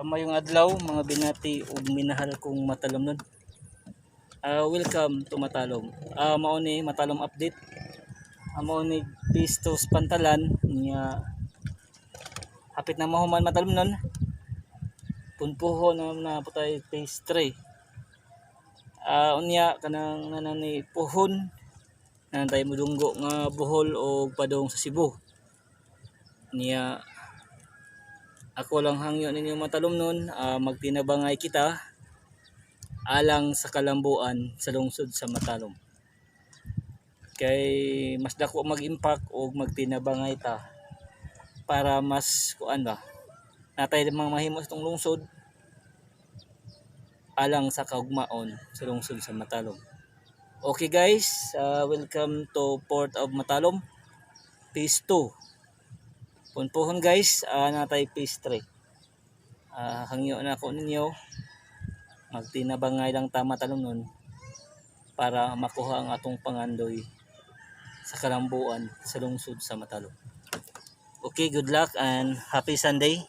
Maayong adlaw, mga binati ug minahal kong matalomnon. Welcome to Matalom. Mao ni Matalom update. Mao ni Pistos Pantalan nya, hapit na mahuman, matalomnon. Punpuho na na po tayo phase 3. Unya kanang ni puhon na tayo mudunggo nga Bohol o padung sa Cebu. Niya ako lang hangyo ninyo, matalomnon, magtinabangay kita alang sa kalambuan sa lungsod sa Matalom. Kay mas dako mag-impact og magtinabangay ta para mas kuan ba natay mga mahimo sa tong lungsod alang sa kaugmaon sa lungsod sa Matalom. Okay guys, welcome to Port of Matalom. Phase 2. Punpuhon guys, natay phase 3. Hangyo na ako ninyo, magtinabangay lang ta, matalomnon, para makuha ang atong pangandoy sa kalambuan sa lungsod sa Matalom. Okay, good luck and happy Sunday.